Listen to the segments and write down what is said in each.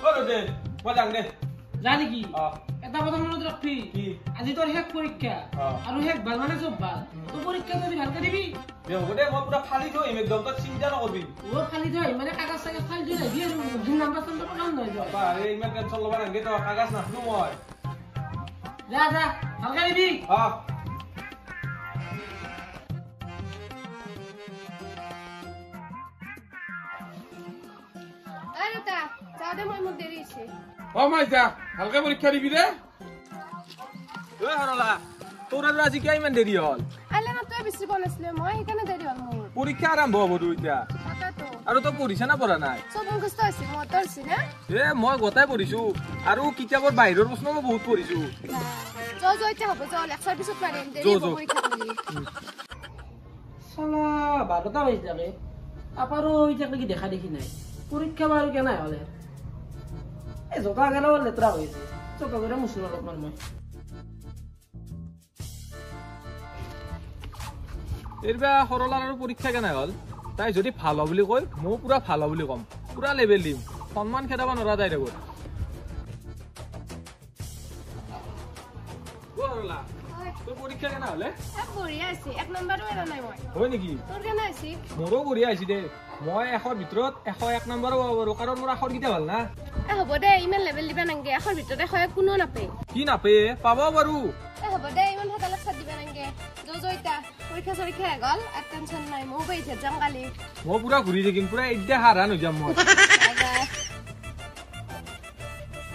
অ দে মই যাং দে। যা নেকি? এটা কথা মনত ৰাখবি, আজি তোৰ শেষ পৰীক্ষা আৰু শেষ ভাল মানে চব ভাল। তোৰ পৰীক্ষা যদি ভালকে দিবি। দে হ'ব দে, মই পুৰা ফালি থৈ আহিম একদম, তই চিন্তা নকৰবি। অ ফালি থৈ আহিম মানে কাগজ চাগজ ফালি থৈ আহিবি আৰু নাম্বাৰ চাম্বাৰ কাম নহয়। আৰে ইমান টেনচন ল'ব নালাগে তই, কাগজ নাখনো মই। যা যা ভালকে দিবি। অ অ মাই যা, ভালকে পৰীক্ষা দিবি দে। ঐ সৰলা, তোৰ আৰু আজি কিয় ইমান দেৰি হ'ল? মই সেইকাৰণে দেৰি হ'ল মোৰ। পৰীক্ষা আৰম্ভ হ'ব তো এতিয়া। আৰু তই পঢ়িছা না পঢ়া নাই? চব মুখস্থ হৈছে মোৰ, তোৰ হৈছে না? এ মই গোটাই পঢ়িছো আৰু কিতাপৰ বাহিৰৰ প্ৰশ্ন মই বহুত পঢ়িছো। যো যো এতিয়া হ'ব, যো লেকচাৰ পিছত মাৰিম, দেৰি হ'ব পৰীক্ষা বুলি। চালা 12টা বাজি থাকে, আপাৰো এতিয়ালৈকে দেখা দেখি নাই। পৰীক্ষা বাৰু কেনে হ'লে? এই জোতা গেলাও লেতেৰা হৈ আছে, জোতা জোৰে মুচো অলপমান মই। এইবাৰ সৰলাৰ আৰু পৰীক্ষা কেনে হ'ল? তাই যদি ভাল হ'ব বুলি কয় ময়ো পুৰা ভাল হ'ব বুলি ক'ম, পুৰা লেভেল দিম, সন্মান খেদাব নোৱাৰা তাইৰ আগত। তোৰ পৰীক্ষা কেনে হ'লে? বঢ়িয়া হৈছে, এক নম্বৰো এৰা নাই মই। হয় নেকি? তোৰ কেনে হৈছে? মোৰো বঢ়িয়া হৈছে দে। মই 100ৰ ভিতৰত 101 নম্বৰো পাব পাৰো, কাৰণ মোৰ আখৰকেইটা ভাল না। এ হ'ব দে, ইমান লেভেল দিবা নাংগে, 100ৰ ভিতৰত 101 কোনো নাপায়। কি নাপায়? পাব পাৰো। এ হ'ব দে, ইমান ফাটা লেকচাৰ দিবা নাংগে। যো যো এতিয়া পৰীক্ষা চৰীক্ষা হৈ গ'ল, আৰু টেনচন নাই। ময়ো বাহিৰত যাম কালি। মই পুৰা ঘূৰি থাকিম, পুৰা এতিয়া হাৰাণ হৈ যাম মই।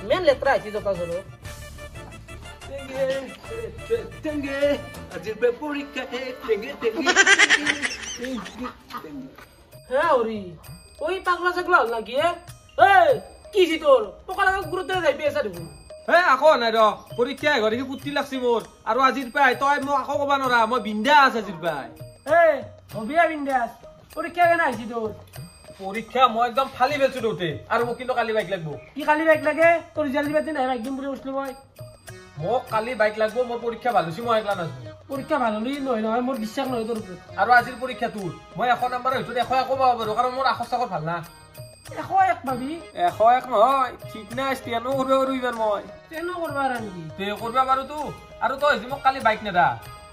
ইমান লেতেৰা হৈছে জোতা জোৰো। হে হৰি, ওই পাগলা চাগলা হ'ল নাকি? হে কি হৈছে তোৰ? পোকা লগা কুকুৰৰ দৰে যাই আছা দেখোন। হে আকৌ নাই ৰ, পৰীক্ষা ঘৰ দেখি ফূৰ্তি লাগছি মোৰ। আৰু আজিৰ পৰাই তই মোক আকৌ ক'ব নোৱাৰা, মই বিন্দাছ আজিৰ পৰাই। এ হবিয়া বিন্দাছ, পৰীক্ষা কেনে আহিছি তোৰ? পৰীক্ষা মই একদম ফালি পেলছো দৌতে। আৰু মোক কিন্তু কালি বাইক লাগব। কি কালি বাইক লাগে? তোৰ ৰিজাল্ট দিবা দিন বাইক দিম বুলি কৈছিলো মই। মোক কালি বাইক লাগব, মোৰ পৰীক্ষা ভাল হৈছে, মই একলা নাজানো। পৰীক্ষা ভাল হ'লে নহয় নহয়, মোৰ বিশ্বাস নহয় তোৰ ওপৰত। আৰু আজিৰ পৰীক্ষা তোৰ মই 100 নম্বৰৰ ভিতৰত 101 পাব পাৰো, কাৰণ মোৰ আখৰ চাখৰ ভাল না। 101 পাবি? 101 নহয়, ঠিক নাই, ষ্টেনো কৰিব পাৰো এইবাৰ মই। ষ্টেনো কৰিব পাৰা নেকি? তে কৰিব পাৰো তো। আৰু তই যদি মোক কালি বাইক নেদা,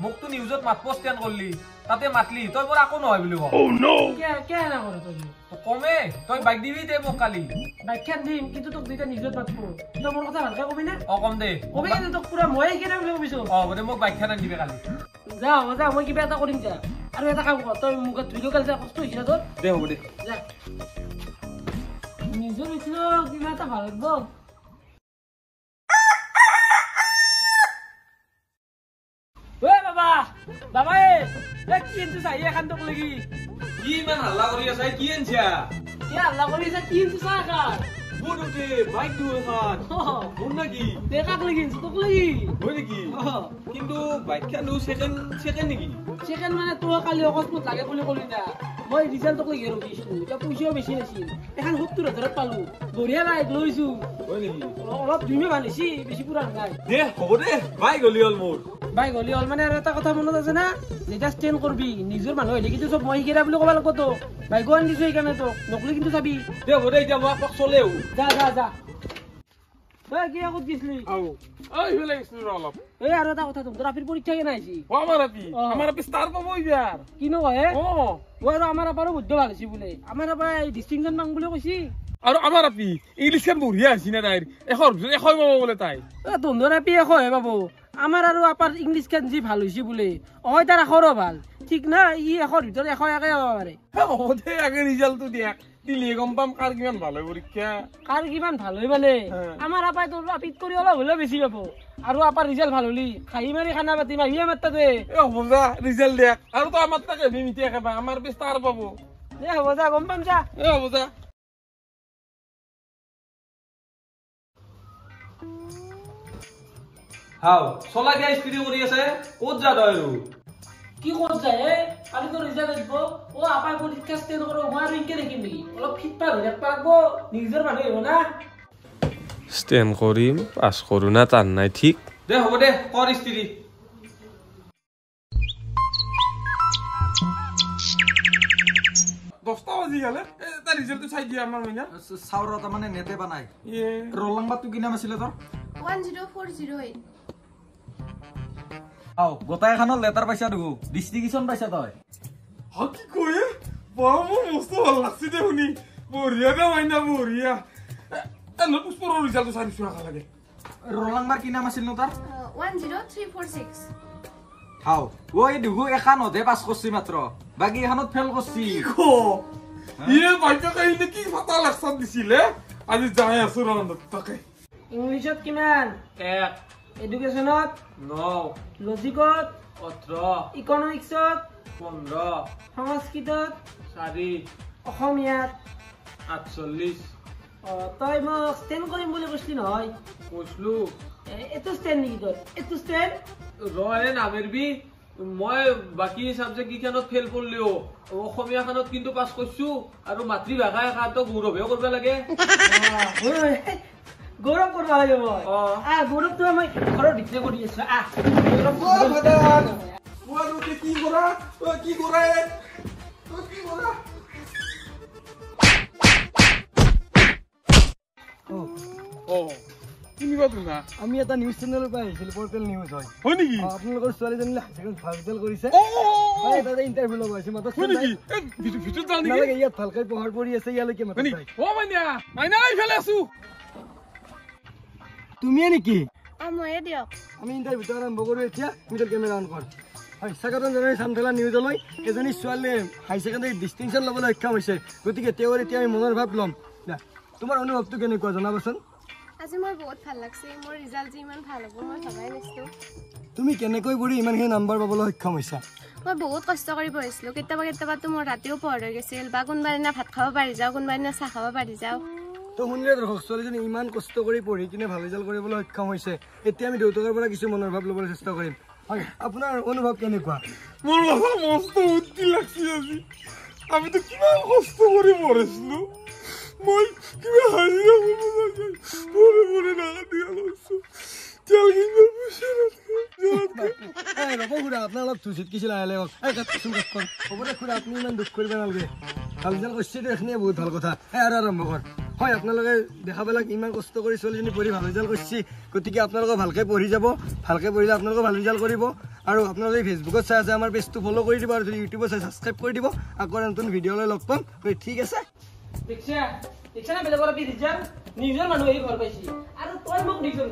মোকতো নিউজত মাতব ষ্টেণ্ড কৰলি, তাতে মাতলি, তই মোৰ আকৌ নহয় বুলি কম। কিয় এনে কৰ তই? কমে তই বাইক দিবি দে মোক কালি। বাইকখন দিম, কিন্তু তোক যেতিয়া নিউজত মাতব তই মোৰ কথা ভালকে কবি না? অ কম দে। কবি কিন্তু তোক পুৰা মই শিকাই বুলি কবিছো। অ হ'ব দে, মোক বাইকখন আনি দিবি কালি। যা হ'ব যা, মই কিবা এটা কৰিম যা। আৰু এটা কাম কৰ, তই মোক ধুই কালি যা, কষ্ট হৈছে না তোৰ? দে হ'ব দে। যা নিজৰ হৈছিল কিবা এটা ভাল লাগব। ঐ বাবা, বাবা এ কি আনছো চাই এখন তোক লাগি? কি ইমান হাল্লা কৰি আছা? কি আনছা? কি হাল্লা কৰি আছা? কি আনছো চা এখন? মোৰ দে বাইক দু এখন। মোৰ নাকি? দে কাক লাগি আনছো? তোক লাগি। হয় নেকি? কিন্তু বাইকখন দু সেকেন্ড নেকি? সেকেন্ড মানে তোৰ কালি অকস্মাত লাগে বুলি ক'লি না, মই ৰিজাল্ট তোক লাগি ৰখিছো। এতিয়া পইচাও বেছি নাছিল, এখন 70,000 পালো, বঢ়িয়া বাইক লৈছো। হয় নেকি? অলপ দুইমে ভাল হৈছে, বেছি পুৰাণ নাই। দে হ'ব দে, বাইক হ'লি হ'ল মোৰ। বাইক হ'লি হ'ল মানে আৰু এটা কথা মনত আছে না, যেতিয়া ষ্টেণ্ড কৰবি নিজৰ মানুহ আহিলে কিন্তু চব মই শিকাই বুলি ক'ব লাগব তোক। বাইকো আনি দিছো সেইকাৰণে তোক, নকলি কিন্তু চাবি। দে হ'ব দে, এতিয়া মই আপোনাক চলেও। যা যা যা। ঐ কি ক'ত গৈছিলি? অলপ এই আৰু এটা কথা, তোৰ আপিৰ পৰীক্ষা কেনে আহিছি? আমাৰ আপি, আমাৰ আপি ষ্টাৰ পাব এইবাৰ। কিনো কয়? অ আৰু আমাৰ আপাৰো বৈদ্য ভাল হৈছে বোলে, আমাৰ আপাই ডিষ্টিংশ্যন পাম বুলি কৈছি। আৰু আমাৰ আপি ইংলিছখন বঢ়িয়া হৈছে না তাইৰ, 100ৰ ভিতৰত 100 পাব বোলে তাই। তহঁতৰ আপি 100হে পাব, আমাৰ আৰু আপাৰ ইংলিছখন যি ভাল হৈছে বোলে, অ তাৰ আখৰো ভাল, ঠিক না? ই 100ৰ ভিতৰত 101 পাব পাৰে। হ'ব দে, আগে ৰিজাল্টটো দিয়াক, দিলে গম পাম কাৰ কিমান ভাল হয় পৰীক্ষা। কাৰ কিমান ভাল হয় মানে আমাৰ আপাই তোৰ আপিত কৰি অলপ হ'লেও বেছি পাব। আৰু আপাৰ ৰিজাল্ট ভাল হ'লি খাহি মাৰি খানা পাতিম, আহিয়ে আমাৰ তাতে। এ হ'ব যা, ৰিজাল্ট দিয়াক। আৰু তই আমাৰ তাকে আহিবি মিতিয়া একেবাৰে, আমাৰ বেছি ষ্টাৰ পাব। দে হ'ব যা, গম পাম যা। এ হ'ব যা। হাও চলা কিয় স্ত্ৰী কৰি আছে? ক'ত যা তই আৰু? কি ক'ত যায় হে? কালি তোৰ ৰিজাল্ট আহিব, অ আপাই পৰীক্ষা ষ্টেণ্ড কৰ, মই আৰু ইনকে দেখিম নেকি? অলপ ফিট ফাট হৈ থাকিব লাগব, নিজৰ মানুহ আহিব না। ষ্টেণ্ড কৰিম, পাছ কৰোঁ না তাৰ নাই ঠিক। দে হ'ব দে, কৰ স্ত্ৰী। 10টা বাজি গ'লে তাৰ ৰিজাল্টটো চাই দিয়া আমাৰ মাইনা। চাও ৰ, তাৰমানে নেটে বানাই। ৰোল নাম্বাৰটো কি নাম আছিলে তোৰ? 10408। আও গোটাই এখনত লেটাৰ পাইছা দেখো, ডিষ্টিংশ্যন পাইছা তই। হা কি কয়? বাহ, মোৰ মস্ত ভাল লাগছে দে শুনি। বঢ়িয়া দে মাইনা, বঢ়িয়া। পুষ্পৰ ৰিজাল্টটো চাই দিছো একেলগে। ৰোল নাম্বাৰ কি নাম আছিল নো তাৰ? 10346। হাও ঐ দুগু এখানতহে পাছ কৰছি মাত্ৰ, বাকী এখানত ফেইল কৰছি। ইয়ে বাইদেউকে এনে কি ফাটা লেকচাৰ দিছিলে। আজি যাই আছো ৰ তাকে। ইংলিছত কিমান? 1। এডুকেশ্যনত 9। লজিকত 18। ইকনমিক্সত 15। সংস্কৃতত 4। অসমীয়াত 48। তই মোক ষ্টেণ্ড কৰিম বুলি কৈছিলি নহয়? কৈছিলো। এইটো ষ্টেণ্ড নেকি তোৰ? এইটো ষ্টেণ্ড ৰ নামেৰবি, মই বাকী চাবজেক্ট কেইখনত ফেইল কৰিলেও অসমীয়াখনত কিন্তু পাছ কৰিছো, আৰু মাতৃভাষা এখানতো গৌৰৱহে কৰিব লাগে। গৌৰৱ কৰিব লাগে মই। গৌৰৱটো মই ঘৰৰ ভিতৰে কৰি আছো। কি কৰা কি কৰা কি কৰা? আমি এটা নিউজ চেনেলৰ পৰা আহিছিলো, পৰ্টেল নিউজ হয়। হয় নেকি? আপোনালোকৰ ছোৱালীজনীয়ে ভাল ৰিজাল্ট কৰিছে, তাতে ইণ্টাৰভিউ ল'ব আহিছো। মাত্ৰ ইয়াত ভালকৈ পঢ়াৰ পৰি আছে, ইয়ালৈকে মাত্ৰ। তুমিয়ে নেকি? ময়ে দিয়ক। আমি ইণ্টাৰভিউটো আৰম্ভ কৰোঁ এতিয়া। তুমি তোৰ কেমেৰা অন কৰ। হয়, স্বাগতম জনাই চামঠেলা নিউজলৈ। এজনী ছোৱালীয়ে হাই ছেকেণ্ডেৰী ডিষ্টিংশ্যন ল'বলৈ সক্ষম হৈছে, গতিকে তেওঁৰ এতিয়া আমি মনৰ ভাৱ ল'ম। তোমাৰ অনুভৱটো কেনেকুৱা জনাবচোন? আজি মই বহুত ভাল লাগছে, মোৰ ৰিজাল্ট যে ইমান ভাল হ'ব মই ভবাই নাছিলো। তুমি কেনেকৈ পঢ়ি ইমানখিনি নাম্বাৰ পাবলৈ সক্ষম হৈছা? মই বহুত কষ্ট কৰি পঢ়িছিলো। কেতিয়াবা কেতিয়াবাতো মোৰ ৰাতিও পঢ় হৈ গৈছিল, বা কোনোবা দিনা ভাত খাব পাৰি যাওঁ, কোনোবা দিনা চাহ খাব পাৰি যাওঁ। তো শুনিলে দৰ্শক, ছোৱালীজনী ইমান কষ্ট কৰি পঢ়ি কিনে ভাল ৰিজাল্ট কৰিবলৈ সক্ষম হৈছে। এতিয়া আমি দেউতাকৰ পৰা কিছু মনৰ ভাৱ ল'বলৈ চেষ্টা কৰিম। হয়, আপোনাৰ অনুভৱ কেনেকুৱা? মোৰ মস্ত ফূৰ্তি লাগছে আজি। আমিতো কিমান কষ্ট কৰি পঢ়িছিলো, মই কিবা হাজিৰা ৰ'ব খুৰা, আপোনাৰ অলপ ধুচিত লাহে লাহে। হ'ব দে খুৰা, আপুনি ইমান দুখ কৰিব নালাগে। ভাল ৰিজাল্ট কৰিছে এইখিনিয়ে বহুত ভাল কথা। আৰু আৰম্ভ কৰ। হয়, আপোনালোকে দেখা পালাক ইমান কষ্ট কৰি ছোৱালীজনী পঢ়ি ভাল ৰিজাল্ট কৰিছে, গতিকে আপোনালোকে ভালকৈ পঢ়ি যাব। ভালকৈ পঢ়িলে আপোনালোকে ভাল ৰিজাল্ট কৰিব। আৰু আপোনালোকে ফেচবুকত চাই আছে, আমাৰ পেজটো ফ'ল' কৰি দিব, আৰু যদি ইউটিউবত চাই ছাবস্ক্ৰাইব কৰি দিব। আকৌ নতুন ভিডিঅ'লৈ লগ পাম। ঠিক আছে। নিজৰ মানুহ আহি ঘৰ পাইছি আৰু তই মোক নিজৰ।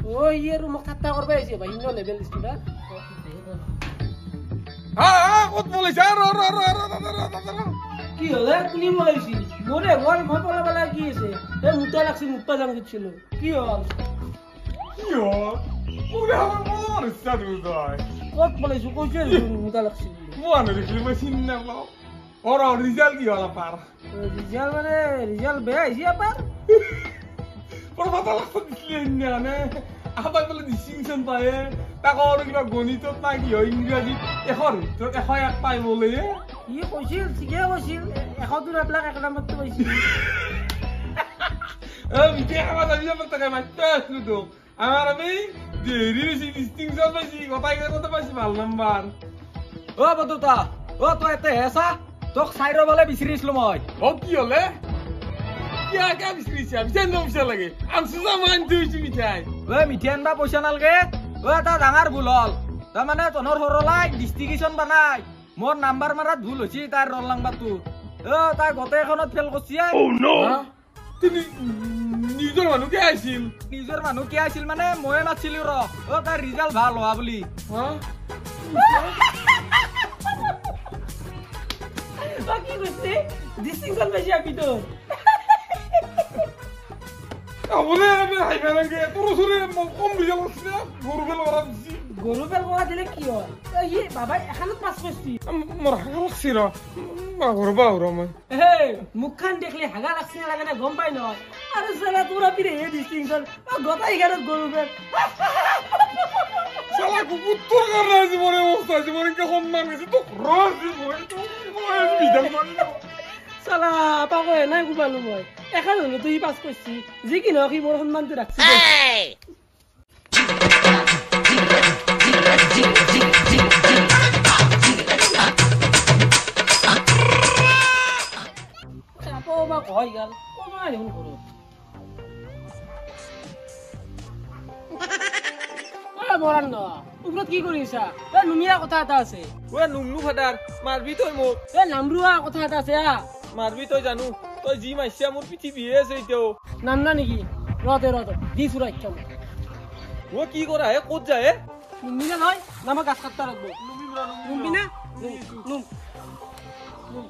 অ ই আৰু মোক ঠাট্টা কৰিব আহিছে ভাই, ইমান লেভেল দিছো না। ক'ত পলাইছা? ৰ ৰ ৰ ৰ ৰ। কি হলে কোনে পলাইছি? মোৰে ঘৰ, মই পলাব লাগা কি আছে? এই মুতা লাগছি, মুতবা যাম খুজিছিলো। কি হ'ল? কি হ'ল? ক'ত পলাইছো কৈছো মুতা লাগছি। মই দেখিলো, মই চিনি নাপাওঁ। অ ৰিজাল্ট কি হ'ল আপাৰ? ৰিজাল্ট মানে ৰিজাল্ট বেয়া আহিছে আপাৰ। বৰ ফাটা লাগছে দিছিলে সেইদিনাখনে। আপাই বোলে ডিষ্টিংশ্যন পায়ে, তাকো আৰু কিবা গণিতত না কি হয় ইংৰাজীত 100ৰ ভিতৰত 101 পাই বোলে। ই কৈছিল, ঠিকে কৈছিল, 100টো নাপালাক 1 নম্বৰটো পাইছিল। মিঠাই খাব যাবি তাকে মাতিব আছিলো তোক। আমাৰ আমি দেৰি বেছি ডিষ্টিংশ্যন পাইছি, গোটাইকেইটাতে পাইছি ভাল নাম্বাৰ। অ বদুতা, অ তই এতে হে চা, তোক চাইডৰ ফালে বিচাৰিছিলো মই। অ কি হলে? কিয় কিয় বিচাৰিছা? বিচাৰি বিচাৰ লাগে আনছো যা, মই আনি থৈছো মিঠাই। ঐ মিঠাই আনবা পইচা নালগে। অ এটা ডাঙৰ ভুল হ'ল, তাৰমানে তনৰ সৰলাই ডিষ্টিংশ্যন বানাই মোৰ নাম্বাৰ মাৰাত ভুল হৈছে তাইৰ ৰোল নাম্বাৰটো। অ তাই গোটেইখনত ফেইল কৰিছে। তুমি নিজৰ মানুহ কিয় আহিছিল? নিজৰ মানুহ কিয় আহিছিল মানে ময়ে মাতিছিলো ৰ। অ তাইৰ ৰিজাল্ট ভাল হোৱা বুলি। কি কৈছে? ডিষ্টিংশ্যন পাইছি আমি তো। গৰু ফেল কৰা দিলে কি হয়? ই বাবাই এখানত পাছ কৰিছি। মোৰ হাগা লাগছি ৰ, ঘৰৰ মই। হে মুখখন দেখলি হাগা লাগছি নালাগে না গম পাই নহয়। আৰু চালা তোৰ আপিৰে হে ডিষ্টিংশ্যন, গোটাইখানত গৰু ফেল। চালা কুকুৰ তোৰ কাৰণে আজি মোৰ অৱস্থা হৈছে, মোৰ এনেকে সন্মান গৈছে। তোক ৰ আজি মই চালা আপাকো নাই কোবালো মই এখন হ'লেতো সি পাছ কৰিছি যি কি নহওক সি মোৰ সন্মানটো ৰাখছি। আপা কয় গেল কমাই দেখোন ঘৰত। মৰাণ ন ওপৰত কি কৰিছা? এ নুমিয়া কথা এটা আছে। ঐ নুমনু ফাদাৰ মাৰবি তই মোক। এ নামৰুৱা কথা এটা আছে। মাৰবি তই জানো তই যি মাৰছা মোৰ পিঠি বিহে আছে এতিয়াও। নামনা নেকি? ৰতে ৰতে দি চুৰা ইচ্ছা মোক। ঐ কি কৰা হে ক'ত যায় হে? নুমবি না নহয় নামা গাছ কাটবা লাগব। নুমবি না? নুম নুম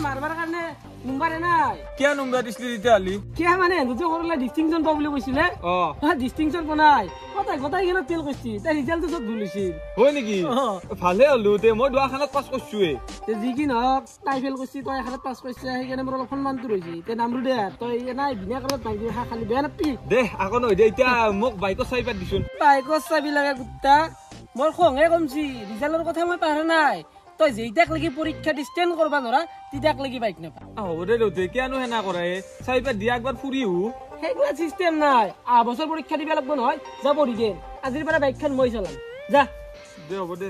মাৰবাৰ কাৰণে নুম্বাৰে নাই। কিয় নুম্বাৰ দিছিলি তেতিয়াহ'লে? কিয় মানে দুটো কৰিলে ডিষ্টিংচন পাব বুলি কৈছিলে। ডিষ্টিংচন পোৱা নাই, গোটাই কিনে ফেইল কৰিছি। তাই ৰিজাল্টটো চব ভুল হৈছিল। হয় নেকি? ভালে হ'লো দে, মই দুৱাখানত পাছ কৰিছোৱে। যি কি নহওক তাই ফেইল কৰিছি, তই এখনত পাছ কৰিছা, সেইকাৰণে মোৰ অলপ সন্মানটো ৰৈছি। তে নামটো দে, তই নাই বিনা কাৰণত মাৰি খা খালি বেয়া নাপি দে। আকৌ নহয় দে, এতিয়া মোক বাইকৰ চাবি পাত দিচোন। বাইকৰ চাবি লাগে গোটা মোৰ খঙে কমছি। ৰিজাল্টৰ কথা মই পাহৰা নাই। তই যেইটাক লাগি পৰীক্ষা দি ষ্টেণ্ড কৰবা নৰা তেতিয়াক লাগি বাইক নাপা। হ'ব দে দেউতে, কিয়নো সেনা কৰে, চাবি পাত দিয়া একবাৰ ফুৰি আহো। সেইগিলা চিষ্টেম নাই, আহা বছৰ পৰীক্ষা দিব লাগব নহয়। যা পঢ়ি দে, আজিৰ পৰা বাইকখন মই চলাম। যা দে, হ'ব দে।